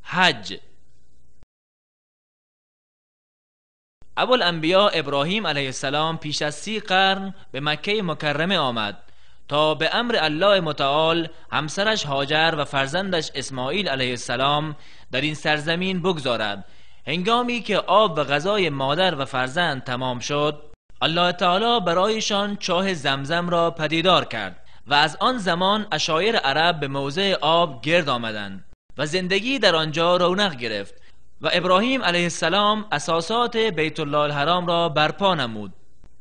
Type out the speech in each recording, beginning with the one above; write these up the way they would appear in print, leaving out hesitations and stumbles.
حج. ابوالانبیا ابراهیم علیه السلام پیش از 30 قرن به مکه مکرمه آمد تا به امر الله متعال همسرش هاجر و فرزندش اسماعیل علیه السلام در این سرزمین بگذارد. هنگامی که آب و غذای مادر و فرزند تمام شد، الله تعالی برایشان چاه زمزم را پدیدار کرد و از آن زمان عشایر عرب به موضع آب گرد آمدند و زندگی در آنجا رونق گرفت و ابراهیم علیه السلام اساسات بیت الله الحرام را برپا نمود.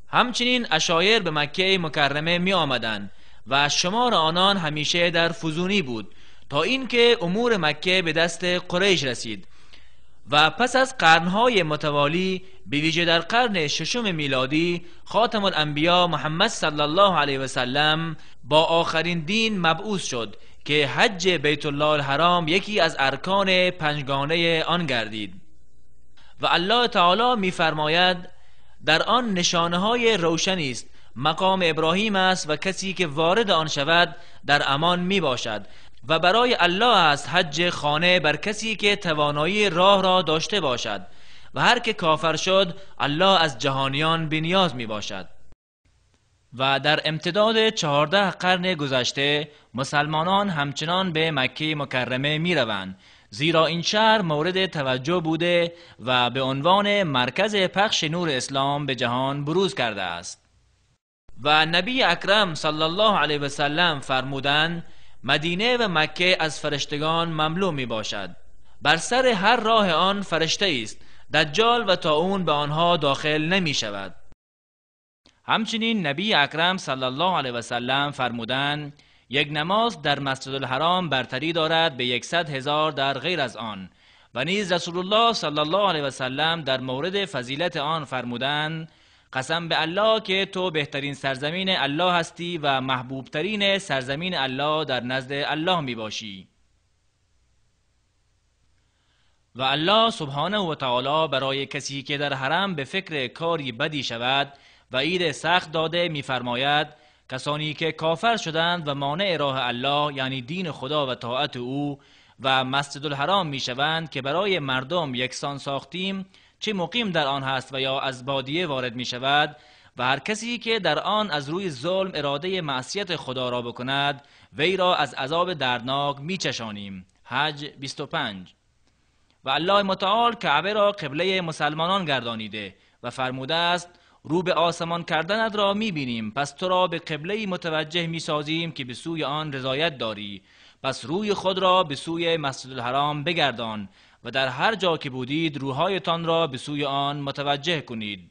همچنین عشایر به مکه مکرمه می آمدند و شمار آنان همیشه در فزونی بود تا اینکه امور مکه به دست قریش رسید و پس از قرنهای متوالی به ویژه در قرن ششم میلادی خاتم الانبیا محمد صلی الله علیه و سلم با آخرین دین مبعوث شد که حج بیت الله الحرام یکی از ارکان پنجگانه آن گردید. و الله تعالی می‌فرماید در آن نشانه های روشنی است، مقام ابراهیم است و کسی که وارد آن شود در امان می باشد و برای الله است حج خانه بر کسی که توانایی راه را داشته باشد و هر که کافر شد الله از جهانیان بینیاز می باشد. و در امتداد 14 قرن گذشته مسلمانان همچنان به مکه مکرمه می روند، زیرا این شهر مورد توجه بوده و به عنوان مرکز پخش نور اسلام به جهان بروز کرده است. و نبی اکرم صلی الله علیه و سلم فرمودند مدینه و مکه از فرشتگان مملو می باشد، بر سر هر راه آن فرشته است، دجال و طاعون به آنها داخل نمی شود. همچنین نبی اکرم صلی الله علیه و سلم فرمودند یک نماز در مسجد الحرام برتری دارد به 100,000 در غیر از آن. و نیز رسول الله صلی الله علیه و سلم در مورد فضیلت آن فرمودند قسم به الله که تو بهترین سرزمین الله هستی و محبوبترین سرزمین الله در نزد الله می باشی. و الله سبحانه و تعالی برای کسی که در حرم به فکر کاری بدی شود وعید سخت داده می‌فرماید کسانی که کافر شدند و مانع راه الله یعنی دین خدا و طاعت او و مسجد الحرام میشوند که برای مردم یکسان ساختیم، چه مقیم در آن هست و یا از بادیه وارد می شود، و هر کسی که در آن از روی ظلم اراده معصیت خدا را بکند وی را از عذاب دردناک می چشانیم. حج 25. و الله متعال کعبه را قبله مسلمانان گردانیده و فرموده است رو به آسمان کردنت را می بینیم، پس تو را به قبله متوجه می سازیم که به سوی آن رضایت داری، پس روی خود را به سوی مسجد الحرام بگردان و در هر جا که بودید روحایتان را به سوی آن متوجه کنید.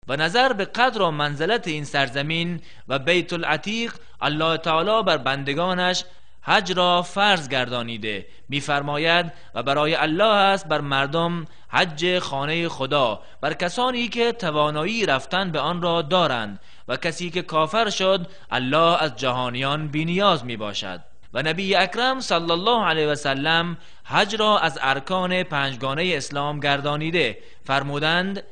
و نظر به قدر و منزلت این سرزمین و بیت العتیق الله تعالی بر بندگانش حج را فرض گردانیده می‌فرماید و برای الله است بر مردم حج خانه خدا بر کسانی که توانایی رفتن به آن را دارند و کسی که کافر شد الله از جهانیان بینیاز می باشد. و نبی اکرم صلی الله علیه و سلم حج را از ارکان پنجگانه اسلام گردانیده فرمودند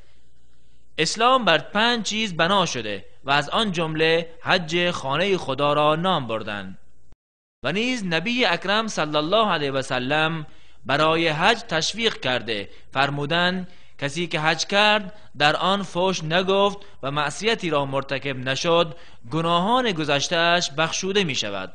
اسلام بر 5 چیز بنا شده و از آن جمله حج خانه خدا را نام بردند. و نیز نبی اکرم صلی الله علیه و سلم برای حج تشویق کرده فرمودند کسی که حج کرد در آن فحش نگفت و معصیتی را مرتکب نشد گناهان گذشته‌اش بخشوده می شود.